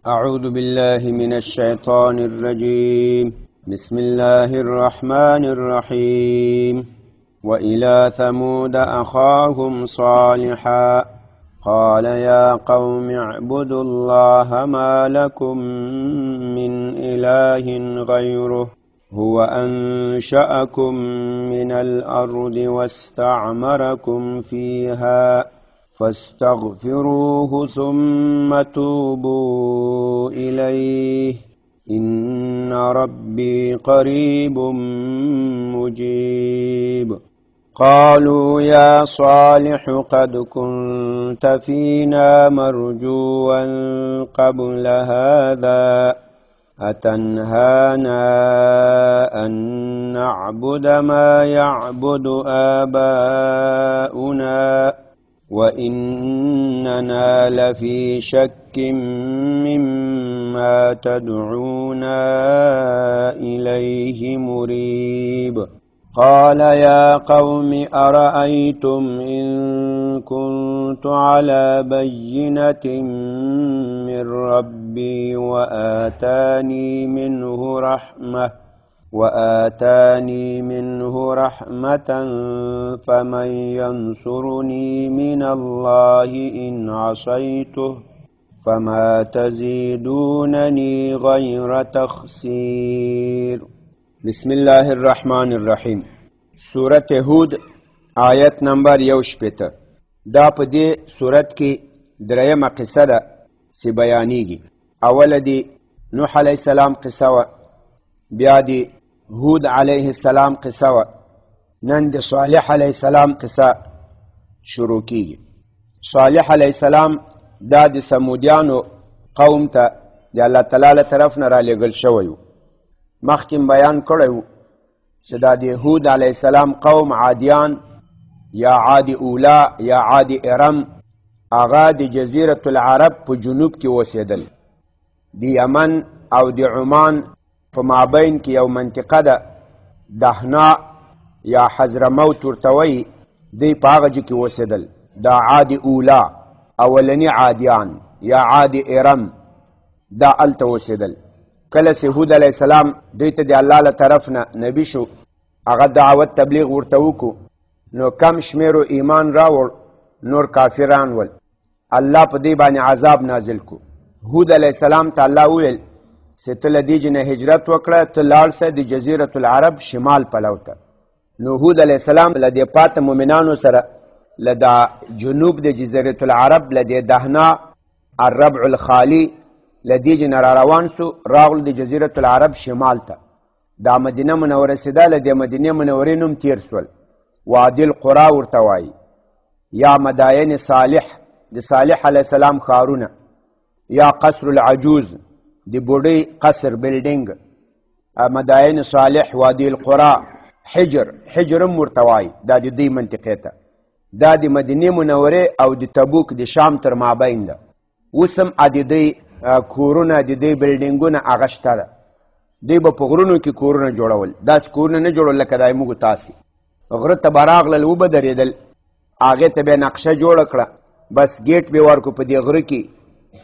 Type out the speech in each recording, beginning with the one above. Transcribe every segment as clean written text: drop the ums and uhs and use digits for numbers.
أعوذ بالله من الشيطان الرجيم. بسم الله الرحمن الرحيم. وإلى ثمود أخاهم صالحا قال يا قوم اعبدوا الله ما لكم من إله غيره هو أنشأكم من الأرض واستعمركم فيها فاستغفروه ثم توبوا إليه إن ربي قريب مجيب. قالوا يا صالح قد كنت فينا مرجوا قبل هذا أتنهانا أن نعبد ما يعبد آباؤنا وإننا لفي شك مما تدعونا إليه مريب. قال يا قوم أرأيتم إن كنت على بينة من ربي وآتاني منه رحمة فمن ينصرني من الله إن عصيته فما تزيدونني غير تخسير. بسم الله الرحمن الرحیم. سورة هود آیت نمبر 16. دا په دې سورت کې درېیمه قصه ده چې بیانېږي. اوله د نوح علیه السلام قصه وه، بیا د هود علیه السلام قصه وه، نن د صالح علیه السلام قصه شروع کیږي. صالح علیه السلام دا د سمودیانو قوم ته د الله تعالی له طرف نه رالیږل شوی و. مخکې بیان کړی و چې دا د هود علیه السلام قوم عادیان یا عاد اولا یا عاد ارم هغه د جزیرة العرب په جنوب کې اوسېدل. د یمن او د عمان په مابین کې یو منطقه ده، دهنا یا حضرموت ورته وایي، دوی په هغه ځای کې اوسېدل. دا عاد اولا اولني عادیان یا عاد ارم دا هلته اوسېدل. کله چې هود علیه السلام دوی ته د الله له طرف نه نبي شو، هغه دعوت تبلیغ ورته وکړو، نو کم شمېرو ایمان راوړ، نور کافران ول. الله په دې باندې عذاب نازل کو. هود علیه السلام ته الله وویل چې ته له دې ځای نه هجرت وکړه، ته لاړ سه د جزیرة العرب شمال پلو ته. نو هود علیه السلام له دې پاته مؤمنانو سره له دا جنوب د جزیرة العرب له دې دهنا الربع الخالي له دې ځای نه را روان سو، راغلو د جزیرة العرب شمال ته. دا مدینه منوره چې ده، له دې مدینې منورې نوم تیر سول، وادي القرا ورته وایي، یا مداین صالح د صالح علیه السلام ښارونه، یا قصر العجوز د بوډۍ قصر بلډینګ، مداین صالح، وادي القرا، حجر، حجر هم ورته وایي. دا د دوی منطقې ته، دا د مدینې منورې او د تبوک د شام تر مابین ده. اوس هم د دوی کورونه، د دوی بلډینګونه هغه شته ده. دوی به په غرونو کې کورونه جوړول، داسې کورونه نه جوړول لکه دا موږ تاسې. غره ته به راغلل، وبه درېدل، هغې ته به نقشه جوړه کړه، بس ګیټ به ورکړو په دې غره کې،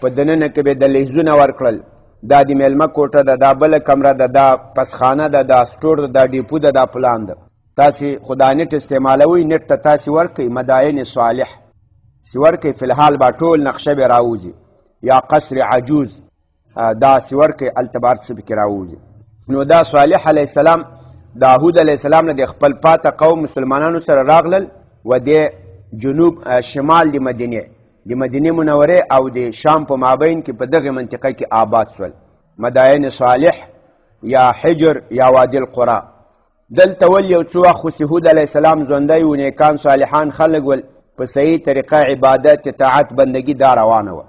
په دننه کې به دهلیزونه ورکړل. دا د میلمه کوټه ده، دا بله کمره ده، دا پسخانه ده، دا سټور ده، دا ډیپو ده، دا پلان ده. تاسې خو دا نټ استعمالوئ، نټ ته تاسې ورکئ مداین صالح چې ورکئ، فی الحال به ټول نقشه به راوځي، یا قصر عجوز دا چې ورکئ، هلته به هر څه پکې راوځي. نو دا صالح علیه السلام د هود علیه السلام نه د خپل پاته قوم مسلمانانو سره راغلل و د جنوب شمال د مدینې، د مدینې منورې او د شام په مابین کې په دغه منطقه کې آباد سول، مداین صالح یا حجر یا وادي القرا. دلته ول یو څو وخت خو چې هود علیه السلام ژوندی و، نیکان صالحان خلک ول، په صحیح طریقه عبادت اطاعت بندګي دا روانه وه.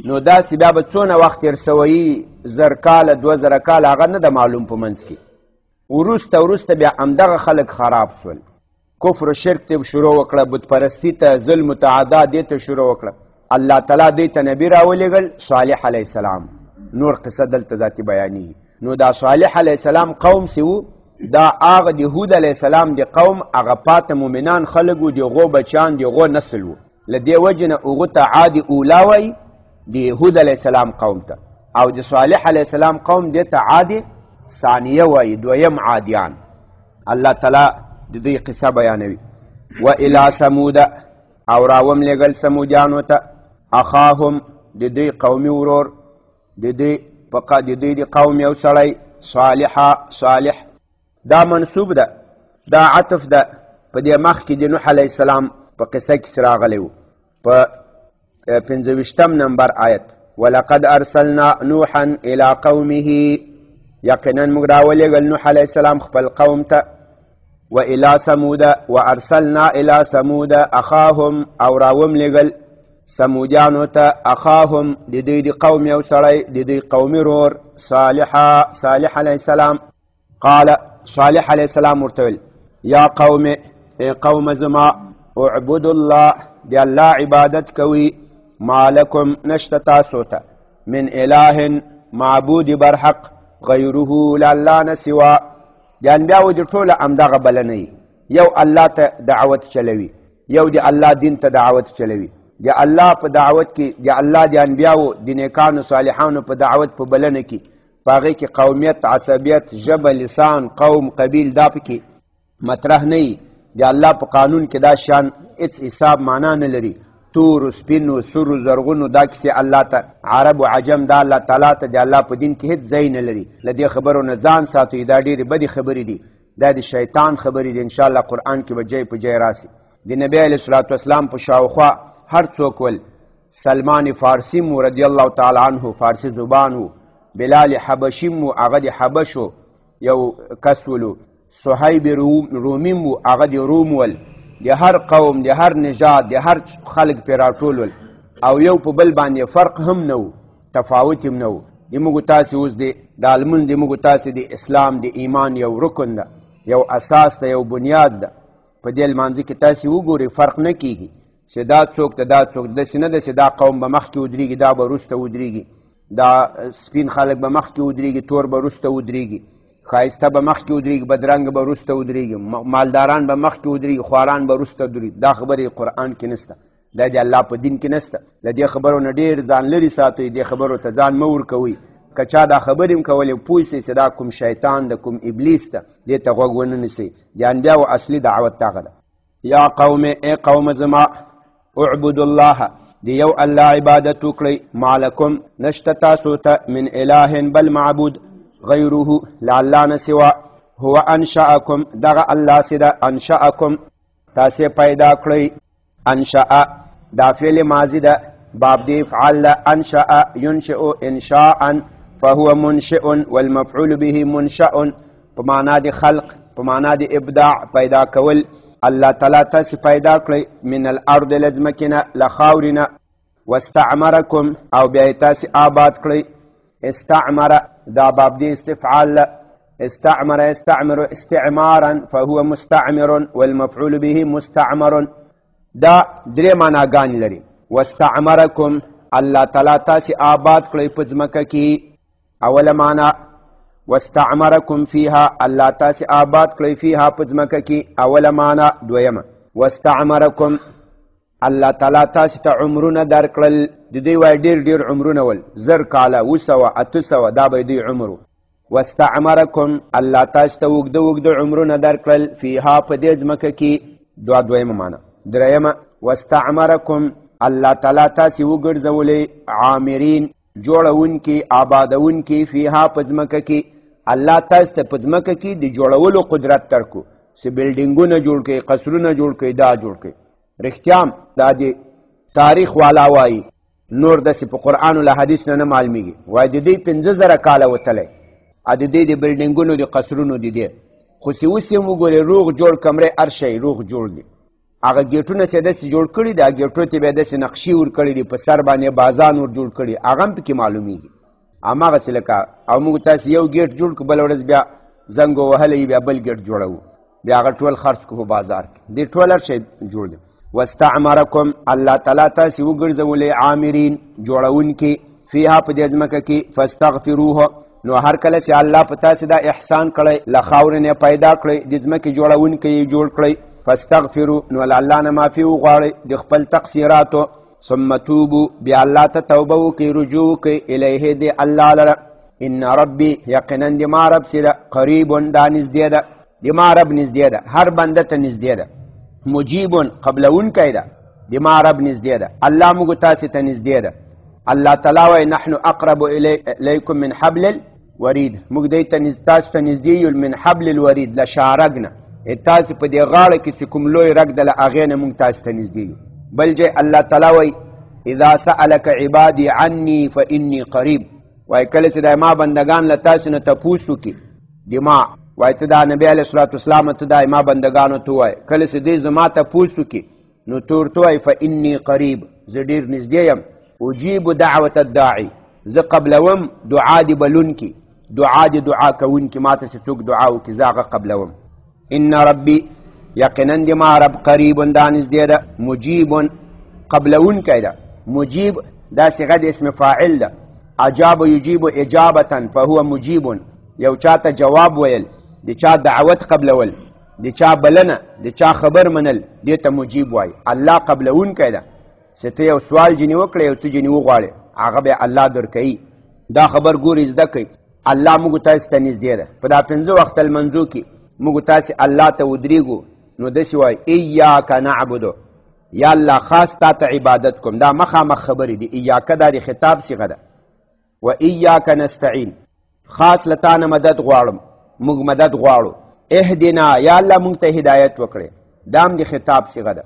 نو داسې بیا به څونه وخت تېر سوی، 1000 کاله 2000 کاله هغه نه ده معلوم په منځ کې. وروسته وروسته بیا همدغه خلک خراب سول، کفر و شرک ته شروع وکړه، بت پرستی ته، ظلم و تعدا دې ته شروع وکړه. الله تعالی دې ته نبی راولېږل صالح علیه السلام. نور قصه دلته ذاتي بیانېږي. نو دا صالح علیه السلام قوم سي وو، دا هغه د هود علیه السلام د قوم هغه پاته مؤمنان خلک وو، د هغو بچیان، د هغو نسل وو. له دې وجې نه هغو ته عاد اولا وایي، د هود علیه السلام قوم ته. او د صالح علیه السلام قوم دې ته عاد ثانیه وایي، دویم عادیان. الله تعالی د دوی قصه بیانوي. و الی ثمود، او راوم لېږل ثمودیانو ته، اخاهم، د دوی قومي ورور، د دوی د قوم یو سړی، صالحا، صالح. دا منسوب ده، دا عطف ده په دې مخ کې د نوح علیه السلام په قصه کې راغلی و، په 25 نمبر آیت. ولقد ارسلنا نوحا الى قومه، یقینا موږ راولېږل نوح علیه السلام خپل قوم ته. و الى ثمود، وارسلنا الى ثمود اخاهم، او راوم لېږل ثمودیانو ته اخاهم، د دوی د قوم یو سړی، د دوی قومي رور، صالحا، صالح علیه السلام. قال، صالح علیه السلام ورته ویل، یا قوم، ای قوم زما، اعبدوا الله، د الله عبادت کوئ، ما لکم، نشته تاسو ته، من اله، معبود برحق، غیره، له الله نه سوا. د انبیاو د ټوله همدغه بلنه وي، یو الله ته دعوت چلوي، یو د الله دین ته دعوت چلوي. د الله په دعوت کې، د الله د انبیاو د نیکانو صالحانو په دعوت په بلنه کې، په هغې کې قومیت، عصبیت، ژبه، لسان، قوم، قبیل دا پکې مطرح نه وي. د الله په قانون کې دا شیان هېڅ حساب معنا نه لري. تور، سپین، سور، زرغونو دا کیسې الله ته، عرب و عجم دا الله تعالی ته د الله په دین کې هېڅ ځای نه لري. له دې خبرو نه ځان ساتئ، دا ډېرې بدې خبرې دي، دا د شیطان خبرې دي. انشاءالله قرآن کې به جای په جای راسي. د نبی علیه الصلاة والسلام په شاوخوا هر څوک ول، سلمان فارسی مو رضی الله تعالی عنه فارسی زبان و، بلال حبشي مو هغه د حبشو یو کس ولو، صهیب رومي مو هغه د روم ول. د هر قوم، د هر نژاد، د هر خلک پرې راټول ول، او یو په بل باندې فرق هم نه و، تفاوت هم نه و. د موږ تاسې اوس د دا لمونځ د موږ تاسې د اسلام د ایمان یو رکن ده، یو اساس ده، یو بنیاد ده. په دې لمانځه کې تاسې وګورئ فرق نه کیږي چې دا څوک ده دا څوک، داسې نه ده چې دا قوم به مخکې ودرېږي دا به وروسته ودرېږي، دا سپین خلک به مخکې ودرېږي تور به وروسته ودرېږي، ښایسته به مخکې ودرېږي بدرنګ به وروسته ودرېږي، مالداران به مخکې ودرېږي خواران به وروسته ودرېږي. دا خبرې قرآن کې نشته، دا د الله په دین کې نشته. له دې خبرو نه ډېر ځان لرې ساتئ، دې خبرو ته ځان مه ورکوئ. که چا دا خبرې هم کولې پوه سئ چې دا کوم شیطان ده، کوم ابلیس ده، دې ته غوږ ونه نیسئ. د انبیاو اصلي دعوت دغه ده. یا قوم، ای قوم زما، اعبدوا الله، د یو الله عبادت وکړئ، ما لکم، نشته تاسو ته، من اله، بل معبود، غیره، له الله نه سوا. هو انشأکم، دغه الله سي ده، انشأکم، تاسې پیدا کړئ. انشأ دا فعل ماضي ده، باب دی افعال ده. انشأ ينشئ انشاء فهو منشئ والمفعول به منشأ، په معنا د خلق، په معنا د ابداع، پیدا کول. الله تعالی تاسې پیدا کړئ من الارض، له ځمکې نه، له خاورې نه. واستعمرکم، او بیا یې تاسې آباد کړئ. استعمر دا باب دی استفعال ده. استعمر يستعمر استعمارا فهو مستعمر والمفعول به مستعمر. دا درې معناګانې لري. واستعمرکم، الله تعالی تاسې آباد کړئ په ځمکه کې. اوله معنا واستعمرکم فیها، الله تاسې آباد کړئ فیها په ځمکه کې، اوله معنا. دویمه واستعمرکم، الله تعالی تاسې ته عمرونه درکړل. د دوی وایي ډېر ډېر عمرونه ول، 1000 کاله، 700، 800، دا به دوی عمر و. واستعمرکم، الله تاسې ته اوږده اوږده عمرونه درکړل فیها په دې ځمکه کې. دا دویمه معنا. درېیمه واستعمرکم، الله تعالی تاسې وګرځولئ عامرین، جوړونکي، آبادونکي، فیها په ځمکه کې. الله تاسې ته په ځمکه کې د جوړولو قدرت درکړو، چې بلډینګونه جوړ کړئ، قصرونه جوړ کړئ، دا جوړ کړئ. رښتیا هم دا د تاریخ والا وایي، نور داسې په قرآن او له حدیث نه نه معلومیږي. وایي د دوی 5000 کاله وتلی، د دوی د بلډینګونو د قصرونو د دې، خو چې اوس یې هم وګورئ روغ جوړ کمرې هر شی روغ جوړ دي. هغه ګیټونه چې داسې جوړ کړي دي، هغه ګیټو ته بیا داسې نقشې ورکړي دي، په سر باندې بازان ور جوړ کړي، هغه هم پکې معلومیږي. هماغسې لکه او موږ تاسې یو ګیټ جوړ کړو، بله ورځ بیا زنګ ووهلی بیا بل ګیټ جوړوو، بیا هغه ټول خرڅ کړو په بازار کې. دې ټول هر شی جوړ دی. واستعمرکم، الله تعالی تاسې وګرځولئ عامرین، جوړونکي، فیها په دې ځمکه کې. فاستغفروه، نو هر کله چې الله په تاسې دا احسان کړی، له خاورې نه پیدا کړئ، د ځمکې جوړونکی یې جوړ کړئ. فاستغفرو، نو له الله نه معافي وغواړئ د خپل تقصیراتو. ثم توبو، بیا الله ته توبه وکړئ، رجوع وکړئ الیه دی الله لره. ان ربي یقینا د ما رب چې ده قریب، دا نږدې ده، د ما رب نږدې ده، هر بنده ته نږدې ده، مجیب قبلونکی ده، د ما رب نږدې ده. الله موږ تاسې ته نږدې ده. الله تعالی وایي نحن اقرب الیکم من حبل الورید، موږ دی ته تاسو ته نږدې یو من حبل الورید، له شارګ نه. تاسې په دې غاړه کې چې کوم لوی رګ ده له هغې نه موږ تاسو ته نږدې یو. بل ځای الله تعالی وایي اذا سألک عبادي عني فإني قریب، وایي کله چې د ما بندگان له تاسو نه تپوس وکړي د ما، وایي ته دا نبی علیه الصلاة والسلام ته دا ما بندګانو ته ووایه کله چې دوی زما تپوس وکړي نو ته ورته ووایه فإني قریب، زه ډېر نږدې یم. اجیب دعوة الداعي، زه قبلوم دعا د بلونکي، دعا د دعا کوونکي، ما ته چې څوک دعا وکړي زه هغه قبلوم. ان ربي یقینا د ما رب قریب، دا نږدې ده، مجیب قبلوونکی ده. مجیب دا صیغه د اسم فاعل ده، اجاب یجیب اجابة فهو مجیب، یو چا ته جواب ویل، د چا دعوت قبلول، د چا بلنه، د چا خبر منل، دې ته مجیب وایي. الله قبلوونکی ده، چې ته یو سوال جنې وکړې یو څه جنې وغواړې هغه به الله درکوي. دا خبر ګوري زده کوي. الله موږ تاسو ته نږدې ده. په دا پنځه وخته لمانځو کې موږ تاسو الله ته ودرېږو نو داسې وایي ایاک نعبدو، یا الله خاص تا ته عبادت کوم. دا مخامخ خبرې دي، ایاک دا د خطاب صیغه ده. و ایاک نستعین، خاص له تا نه مدد غواړم، موږ مدد غواړو. اهدنا، یا الله موږ ته هدایت وکړې، دا هم د خطاب صیغه ده.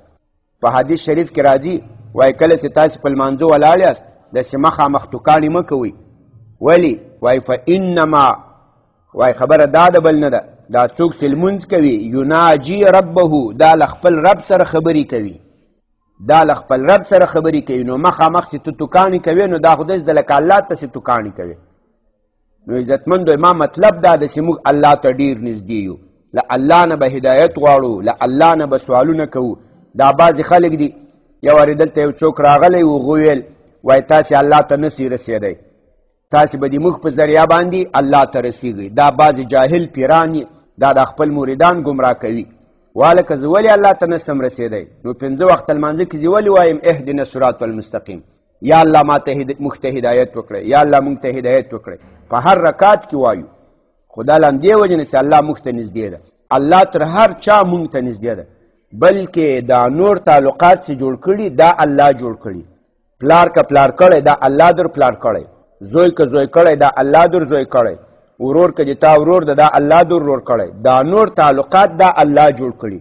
په حدیث شریف کې راځي وایي کله چې تاسې په لمانځه ولاړ یاست داسې مخامخ توکاڼې مه کوئ. ولې؟ وایي فانما، وایي خبره دا ده بل نه ده، دا څوک چې لمونځ کوي یناجي ربه، دا له خپل رب سره خبرې کوي، دا له خپل رب سره خبرې کوي. نو مخامخ چې ته توکاڼې کوې نو دا خو داسې ده لکه الله ته چې توکاڼې کوې. نو عزتمندو ما مطلب دا ده چې موږ الله ته ډېر نږدې یو، له الله نه به هدایت غواړو، له الله نه به سوالونه کوو. دا بعضې خلک دي، یو وارې دلته یو څوک راغلی و ویل وایي تاسې الله ته نسی رسېدی، تاسې به د موږ په ذریعه باندې الله ته رسېږئ. دا بعضې جاهل پیران دا د خپل مریدان ګمراه کوي. والکه زه ولې الله ته نسم رسېدی؟ نو پنځه وخته لمانځه کې زه ولې وایم اهدنا الصراط المستقیم، یا الله ما ته موږ ته هدایت وکړئ، یا الله موږ ته هدایت وکړئ. په هر رکعت کې وایو. خو دا له همدې وجې نه چې الله موږ ته نږدې ده، الله تر هر چا موږ ته نږدې ده، بلکې دا نور تعلقات چې جوړ کړي دا الله جوړ کړي. پلار که پلار کړی دا الله در پلار کړی، زوی که زوی کړی دا الله در زوی کړی، ورور که د تا ورور ده دا الله در ورور کړی. دا نور تعلقات دا الله جوړ کړي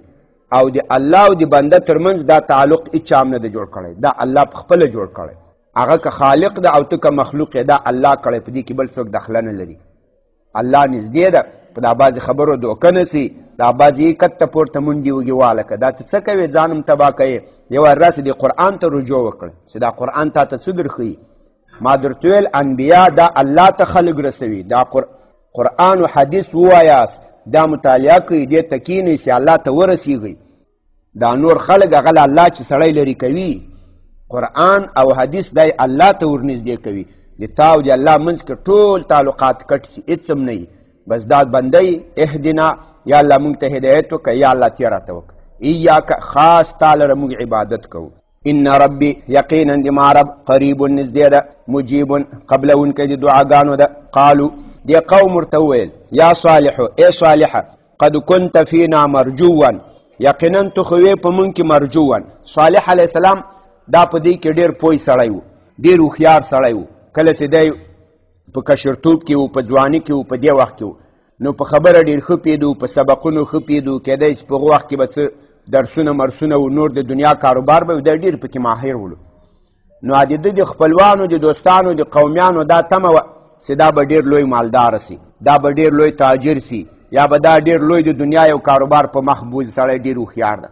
او د الله او د بنده ترمنځ دا تعلق هیچا هم نه دی جوړ کړی، دا الله په خپله جوړ کړی. هغه که خالق ده او ته که مخلوق یې، دا الله کړی، په دې کې بل څوک دخله نه لري. الله نږدې ده. په دا بعضې خبرو دوکه نه سي، دا بعضې یې کته پورته منډې وږي والکه دا ته څه کوې، ځان هم تباه کوې. یو وار راسه دې قرآن ته رجوع وکړه چې دا قرآن تا ته څه درښیي. ما درته ویل انبیا دا الله ته خلک رسوي، دا قرآن او حدیث ووایاست، دا مطالعه کوئ، دې ته کښېنئ چې الله ته ورسېږئ. دا نور خلک هغه له الله چې سړی لرې کوي، قرآن او حدیث دی الله ته ورنږدې کوي. د تا او د الله منځ کې ټول تعلقات کټ سي، هېڅ هم نه وي. بس دا بنده یې اهدنا، یا الله موږ ته هدایت وکړه، یا الله تې راته وکړه. ایاک، خاص تا لره موږ عبادت کوو. ان ربي یقینا د ما رب قریب نږدې ده، مجیب قبلونکی د دعاګانو ده. قالو، دې قوم ورته وویل یا صالح، ای صالحه، قد كنت فینا مرجوا، یقینا ته خو وې په مونږ کې مرجوا. صالح علیه السلام دا په دې کې ډېر پوه سړی و، ډېر هوښیار سړی و. کله چې دی په کشرتوب کې و، په ځواني کې و، په دې وخت کې و، نو په خبره ډېر ښه پوهېدو، په سبقونو ښه پوهېدو. کېدای شي په هغه وخت کې به څه درسونه مرسونه و، نور د دنیا کاروبار به و، دی ډېر پکې ماهر ولو. نو د ده د خپلوانو، د دوستانو، د قومیانو دا تمه وه چې دا به ډېر لوی مالدار سي، دا به ډېر لوی تاجر سي، یا به دا ډېر لوی د دنیا یو کاروبار په مخ بوځي، سړی ډېر هوښیار ده.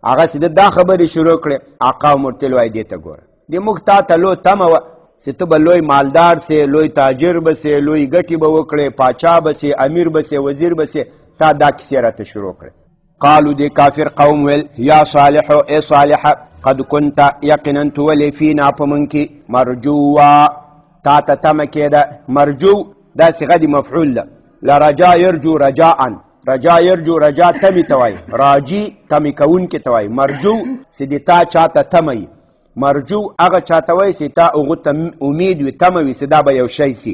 هغه چې ده دا خبرې شروع کړې، آقا ورته وایي دې ته ګوره، د موږ تا ته لو تمه وه چې ته به لوی مالدار سې، لوی تاجر به سې، لوی ګټې به وکړې، پاچا به سې، امیر به سې، وزیر به سې، تا دا کیسې راته شروع کړې. قالو، دې کافر قوم ویل یا صالح، ای صالح، قد كنت یقینا ته ولې فینا په مونږ کې مرجوا، تا ته تمه کېده. مرجو دا صیغه د مفعول ده، لرجا یرجو رجاء، رجا یرجو رجا تمې ته وایي، راجي تمې کوونکي ته وایي. مرجو چې د تا چا ته تمه وي. مرجو هغه چاته وایي چې تا هغو ته امید وي، تمه وي چې دا به یو شی سي.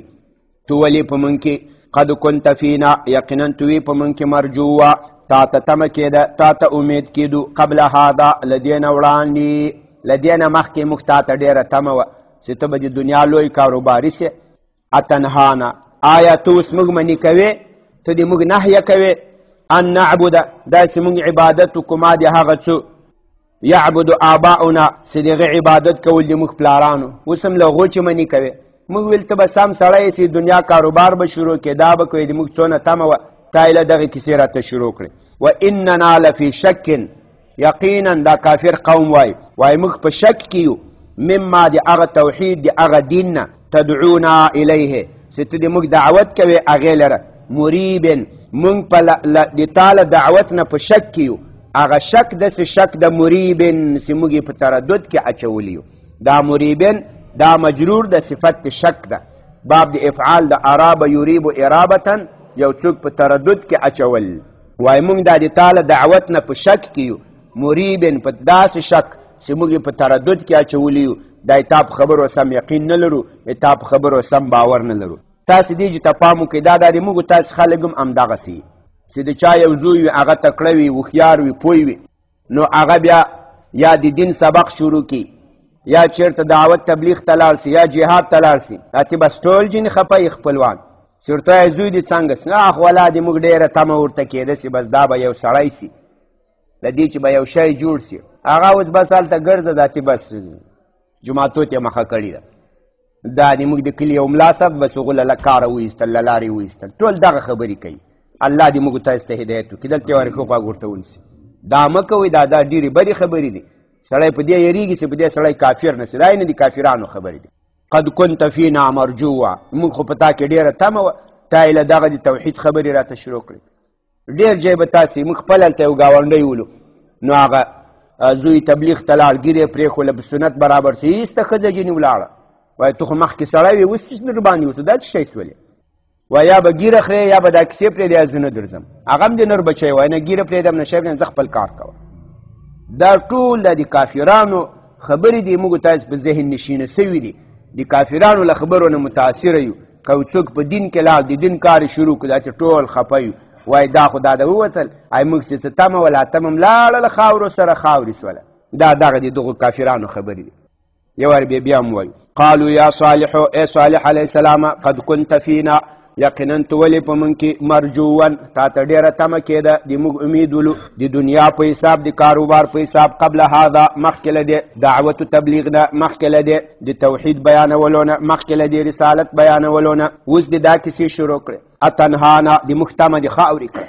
تو ولې په مونږ کې قد کنت فینا، یقینا تو وې په مونږ کې مرجوه، تا ته تمه کېده، تا ته امید کېدو، قبل هذا له دې نه وړاندې، له دې نه مخکې موږ تا ته ډېره تمه وه چې ته به د دنیا لوی کاروباري سې. اتنهانا، آیا ته اوس موږ منې کوې؟ ته دې موږ نهیه کوې ان نعبد، داسې موږ عبادت وکړو ما د هغه څه یعبد آباؤنا چې د هغه عبادت کول د موږ پلارانو. اوس هم له هغو چې منې کوې؟ موږ ویل ته به سم سړی سې، دنیا کاروبار به شروع کړې، دا به کوې، د موږ څونه تمه وه، تا یې له دغې کیسې راته شروع کړې. و اننا لفي شک، یقینا دا کافر قوم وای، وای موږ په شک کې یو، مما د هغه توحید د هغه دین نه تدعونا الیه چې ته د موږ دعوت کوې هغې لره، مریب، موږ په د تا له دعوت نه په شک کې یو، هغه شک داسې شک د مریب چې موږ یې په تردد کې اچولی یو. دا مریب دا مجرور د صفت شک ده، باب د افعال د اراب یریب ارابتا، یو څوک په تردد کې اچول. وای موږ دا د تا له دعوت نه په شک کې یو، مریب په داسې شک چې موږ یې په تردد کې اچولی یو، دا تا په خبرو سم یقین نه لرو، تا په خبرو سم باور نه لرو. تاسې دې چې ته پام وکړئ، دا د موږ تاسې خلک هم همدغسې چې د چا یو زوی وي، هغه تکړه وي، هوښیار وي، پوه وي، نو هغه بیا یا د دین سبق شروع کړي، یا چېرته دعوت تبلیغ ته لاړ سي، یا جهاد ته لاړ سي، اتې بس ټول جینې خفه یې خپلوان چې ورته وایي زوی دې څنګه سي؟ اخ ولا دې موږ ډېره تمه ورته کېده سي، بس دا به یو سړی سي، له دې چې به یو شی جوړ سي، هغه اوس بس هلته ګرځه، داتې بس جوماتو ته یې مخه کړې ده. دا دې موږ د کلي یو ملا صاحب بس هغو له کاره وایستل، له لارې وایستل، ټول دغه خبرې کوي. الله دې موږ تاسو ته هدایت وکړي. دلته یو ښه غوږ ورته ونیسي، دا مه کوئ، دا دا ډېرې بدې خبرې دي. سړی په دې یریږي چې په دې سړی کافر نه سي، دا یې نه دي کافرانو خبرې دي. قد كنت فینا مرجوا، موږ خو په تا کې ډېره تمه وه، تا یې له دغه د توحید خبرې راته شروع کړې. ډېر ځای به تاسې موږ خپل هلته یو ګاونډی ولو، نو هغه زوی تبلیغ ته لاړ، ږیرې یې پرېښوله، په سنت برابر سي، ایسته ښځه جینې ولاړه، وایي ته خو مخکې سړی وې، اوس څه در باندې وسو، دا څه شی سولې؟ وایي یا به ږیره خرې یا به دا کیسې پرېږدې، یا زه نه درځم. هغه هم د نر بچی وایي نه ږیره پرېږدم نه شی پرېږدم، زه خپل کار کوم. دا ټول د کافرانو خبرې دي، موږ تاسو په ذهن نشینه سوي دي، د کافرانو له خبرو نه متاثره یو. که یو څوک په دین کې لاړ، د دین کار یې شروع کړ، دا چې ټول خفه یو، وایي دا خو دا ده ووتل، ای موږ چې څه تمه وه، لا تمه هم لاړه له خاورو سره خاورې سوله. دا دغه د دغو کافرانو خبرې دي. یو وار بیا بیا هم وایو، قالو یا صالح، ای صالح علیه السلام، قد كنت فینا، یقینا ته ولې په موږ کې مرجوان، تا ته ډېره تمه کېده، د موږ امید ولو، د دنیا په حساب، د کاروبار په حساب، قبل هذا مخکې له دې دعوت تبلیغ نه، مخکې له دې د توحید بیانولو نه، مخکې له دې رسالت بیانولو نه، اوس دې دا کیسې شروع کړې. اتنهانا، د موږ تمه دې خاورې کړه.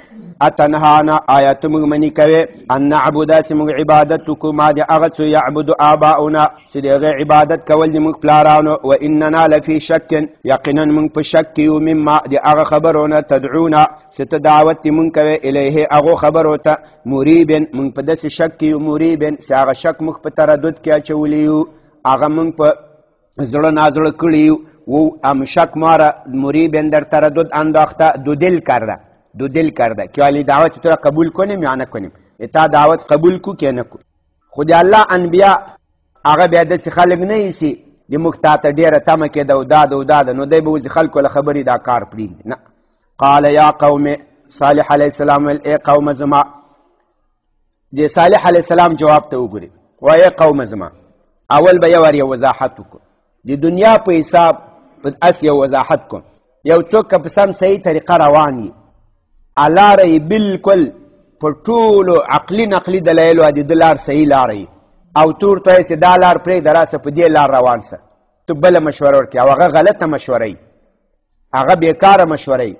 اتنهانا، آیا ته موږ منې کوې ان نعبد، چې موږ عبادت وکړو ما د هغه څه یعبد آباؤنا، چې د هغې عبادت کول د موږ پلارانو، و اننا لفي شک، یقینا موږ په شک کې یو، مما د هغه خبرو نه تدعونا، چې ته دعوت دې موږ کوې الیه هغو خبرو ته، مریب، موږ په داسې شک کې یو، مریب چې هغه شک موږ په تردد کې اچولی یو، هغه موږ په زړه نازړه کړي یو، و ام شک ما را مریب در تردد انداخته، دو دل کرده، دو دل کرده که علی دعوت تو را قبول کنیم یا نکنیم، تا دعوت قبول کو که نکو. خو د الله انبیا هغه بیا داسې خلک نه ایسي د موږ تا ته ډېره تمه کېده او دا ده او دا ده، نو دی به اوس خلکو له خبرې دا کار پرېږدي. نه، قال یا قوم، صالح علیه السلام ویل ای قوم زما. د صالح علیه السلام جواب ته وګورئ، وایي ای قوم زما. اول به یو وار یو وضاحت وکړو، د دنیا په حساب په اس یو وضاحت کوم. یو څوک که په سم صحیح طریقه روان وي، لاره یې بالکل په ټولو عقلي نقلي دلایلو د ده لار صحیح لاره وي، او ته ورته وایې چې دا لار پرېږده، راسه په دې لار روان سه، ته بله مشوره ورکړې او هغه غلطه مشوره وي، هغه بېکاره مشوره وي،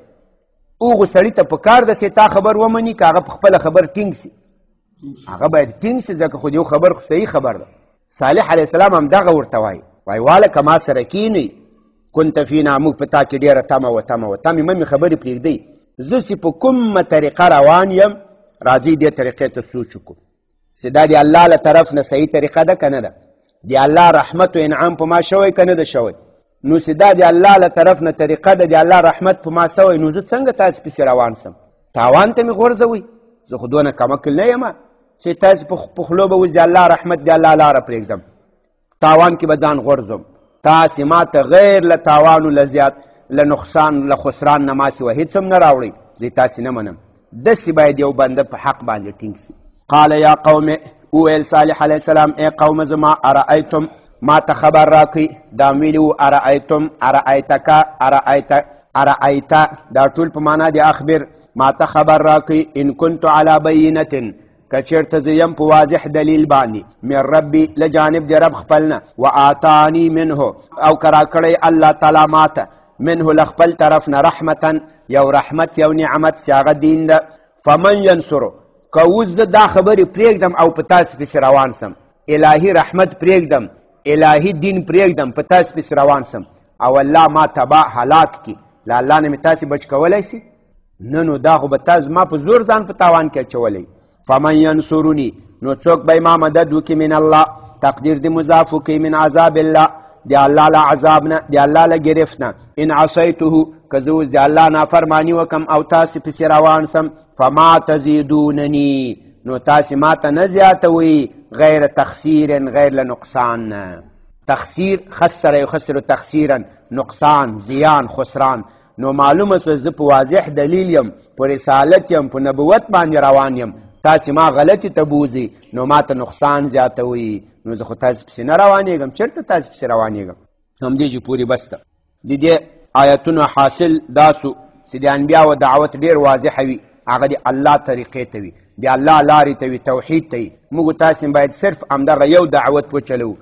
هغو سړي ته په کار ده چې تا خبر ومني، که هغه په خپله خبر ټینګ سي، هغه باید ټینګ سي، ځکه خو یو خبر خو صحیح خبر ده. صالح علیه السلام هم دغه ورته وایي، وایي واله که ما سره کینئ، كنت فینا، موږ په تا کې ډېره تمه وه، تمه وه، تمې مه مې خبرې پرېږدئ، زه چې په کومه طریقه روان یم، راځئ دې طریقې ته سوچ وکړو چې دا د الله له طرف نه صحیح طریقه ده که نه ده، د الله رحمت و انعام په ما شوی که نه ده شوی. نو چې دا د الله له طرف نه طریقه ده، د الله رحمت په ما شوی، نو زه څنګه تاسې پسې روان سم؟ تاوان ته مې غورځوئ، زه خو دونه کمعقل نه یم چې تاسې په خولو به اوس د الله رحمت، د الله لاره پرېږدم. تاوان کې به ځان غورځوم. تاسې ما ته غیر له تاوانو له زیات له نقصان له خسران نه ما سوه هېڅ هم نه راوړئ، زه یې تاسې نه منم. داسې باید یو بنده په حق باندې ټینګ سي. قال یا قوم، وویل صالح علیه السلام، ای قوم زما، ارأیتم، ما ته خبر راکړئ. دا ویلي وو ارأیتم، ارأیتک، ارأیت، ارأیت، دا ټول په معنا د اخبر. ما ته خبر راکړئ ان کنت علی بینة، که چېرته زه یم په واضح دلیل باندې، من ربي، له جانب د رب خپل نه، و آتانی منه، او که راکړی الله تعالی ماته، منه له خپل طرف نه، رحمتا، یو رحمت یو نعمت چې هغه دین ده، فمن ینصرو، که اوس زه دا خبرې پرېږدم او په تاسې پسې روان سم، الهي رحمت پرېږدم، الهي دین پرېږدم، په تاسې پسې روان سم او الله ما تباه هلاک کړي، له الله نه مې تاسې بچ کولی سي؟ نه، نو دا خو به تاسو زما په زور ځان په تاوان کې اچولی. فمن ینصرني، نو څوک به ما مدد وکړي، من الله، تقدیر د مضاف وکړي، من عذاب الله، د الله له عذاب نه، د الله له گرفت نه، ان عصیته، که زه اوس د الله نافرماني وکم او تاسې پسې روان سم، فما تزیدونني، نو تاسې ما ته نه زیاتوئ، غیر تخسیر، غیر له نقصان نه. تخسیر، خسر یخسر تخسیرا، نقصان، زیان، خسران. نو معلومه سوه زه په واضح دلیل یم، په رسالت یم، په نبوت باندې روان یم، تاسې ما غلطې ته بوځئ، نو ما ته نقصان زیاتوئ، نو زه خو تاسې پسې نه روانېږم، چېرته تاسې پسې روانېږم؟ همدې چې پورې بس ده. د دې آیتونو حاصل دا سو چې د انبیاو دعوت ډېر واضح وي، هغه د الله طریقې ته وي، د الله لارې ته وي، توحید ته وي. موږ تاسې باید صرف همدغه یو دعوت وچلوو.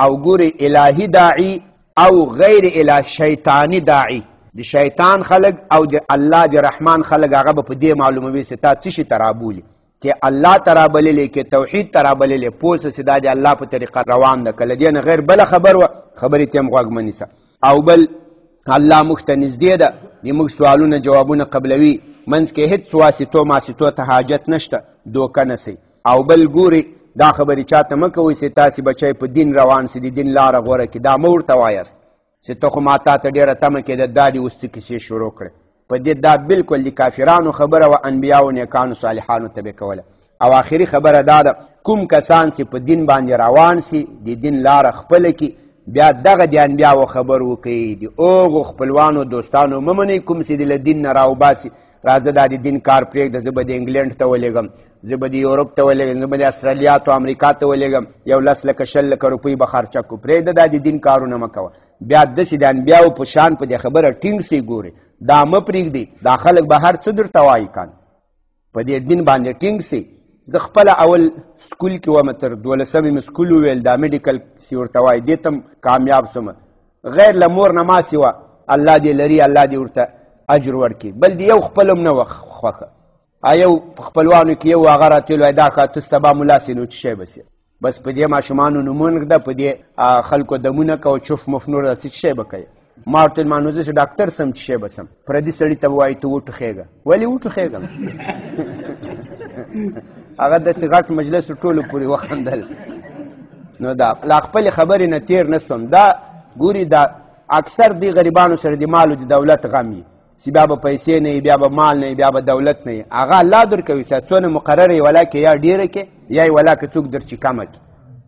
او ګوري الهي داعي او غیر اله شیطانی داعي، د شیطان خلق او د الله د رحمان خلق، هغه به په دې معلوموي چې تا څه شي ته رابولي، کې الله ته رابللې، کې توحید ته رابللې، پوه سه چې دا د الله په طریقه روان ده، که له دې نه غیر بله خبر وه خبرې ته هم غوږ مه نیسه. او بل الله موږ ته نږدې ده، د موږ سوالونه جوابونه قبلوي، منځ کې هېڅ واسطو ماسطو ته حاجت نشته، دوکه نه سئ. او بل ګوري دا خبرې چاته مه کوئ چې تاسې بچی په دین روان سي، د دین لاره غوره کړي، دا مه ورته وایاست چې ته خو ما تا ته ډېره تمه کېده، دا دې اوس څه کیسې شروع کړې. په دې دا بالکل د کافرانو خبره وه، انبیاو نیکانو صالحانو ته به کوله. او آخري خبره دا ده، کوم کسان چې په دین باندې روان سي، د دین لاره خپله کړي، بیا دغه د انبیاو خبر وکړي، د هغو خپلوانو دوستانو مه منئ کوم چې د له دین نه راوباسي، راځه دا د دین کار پرېږده، زه به د انګلینډ ته ولېږم، زه به د یورپ ته ولېږم، زه به د استرالیا ته امریکا ته ولېږم، یو لس لکه شل لکه روپۍ به خرچه کړو، پرېږده دا د دین کارونه مه کوه. بیا داسې د انبیاو په شان په دې خبره ټینګ سئ، ګورئ دا مه پرېږدئ، دا خلک به هر څه درته وایي، که په دې دین باندې ټینګ سئ. زه خپله اول سکول کې وم، تر دولسمې مې سکول وویل، دا میډیکل سي ورته وایي، دې ته هم کامیاب سوم، غیر له مور نه ما سوا، الله دې لري، الله دې ورته اجر ورکړي، بل دې یو خپل هم نه وه خوښه. یو په خپلوانو کې یو هغه راته ویل، دا ښه ته سبا ملا سې نو څه شی به سې، بس په دې ماشومانو نومونه ږده، په دې خلکو دمونه کوه، چوف مف نور داسې څه شی به کوې. ما ورته ویل، ما نو زه چې ډاکټر سم څه شی به سم؟ پردي سړي ته به وایي ته وټوخېږه، ولې وټوخېږم؟ هغه داسې غټ مجلس ټولو پورې وخندل. نو دا لا خپلې خبرې نه تېر نه سوم. دا ګوري دا اکثر دی غریبانو سره د مال او د دولت غم وي، چې بیا به پیسې نه وي، بیا به مال نه وي، بیا به دولت نه وي. هغه الله درکوي، چې څونه مقرره یې ولا کې یا ډېره کې یا یې ولا که څوک در چې کمه کړي،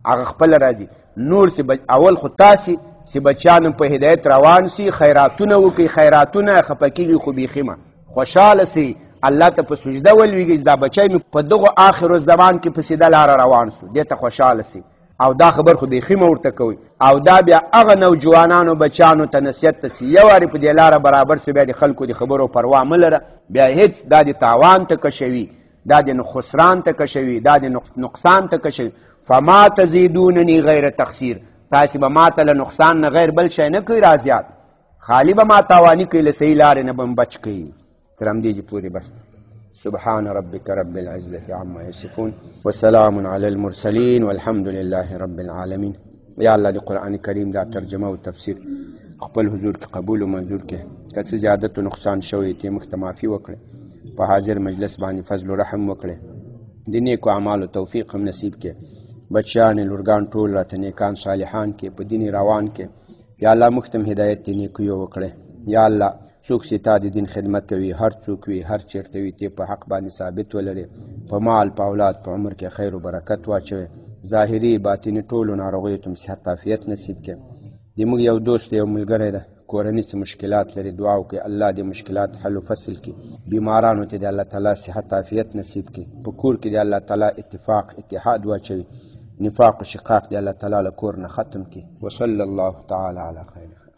هغه خپله راځي. نور چې اول خو تاسې چې بچیان په هدایت روان سي، خیراتونه وکړي، خیراتونه خفه کېږي خو بیخي مه خوشحاله سي، الله ته په سجده ولوېږي چې دا بچی مې په دغو آخر الزمان کې په سیده لاره روان سو، دې ته خوشحاله سي. او دا خبر خو بیخي مه ورته کوئ. او دا بیا هغه نوجوانانو بچیانو ته نصیحت ته سي، یو وارې په دې لاره برابر سو، بیا د خلکو د خبرو پروا مه لره، بیا هېڅ دا د تاوان ته کشوي، دا د خسران ته کشوي، دا د نقصان ته کشوي. فما تزیدونني غیر تقصیر، تاسې به ما ته له نقصان نه غیر بل شی نه کوئ رازیات، خالی به ما تاواني کوي، له صحیح لارې نه به مې بچ کوي. تر همدې پورې بس ده. سبحان ربك رب العزة عما يصفون وسلام على المرسلين والحمد لله رب العالمين. یا الله د قرآن کریم دا ترجمه او تفسیر خپل حضور کې قبول او منظور کې، که څه زیادت او نقصان شوی ته موږ ته معافي وکړي، په حاضر مجلس باندې فضل او رحم وکړي، د نیکو اعمالو توفیق هم نصیب کې، بچیان لورګان ټول راته نیکان صالحان کې، په دین روان کې. یا الله موږ ته هم هدایت د نیکیو وکړي. یا الله څوک چې تا د دین خدمت کوي، هر څوک وي، هر چېرته وي، ته په حق باندې ثابت ولرې، په مال په اولاد په عمر کې خیر او برکت واچوي. ظاهري باطني ټولو ناروغیو ته صحت عافیت نصیب کړي. د موږ یو دوست یو ملګری ده، کورني څه مشکلات لري، دعا وکړئ الله دې مشکلات حل و فصل کړي. بیمارانو ته دې الله تعالی صحت عافیت نصیب کړي. په کور کې دې الله تعالی اتفاق اتحاد واچوي، نفاق و شقاق دې الله تعالی له کور نه ختم کړي. وصلی الله تعالی علی خیر.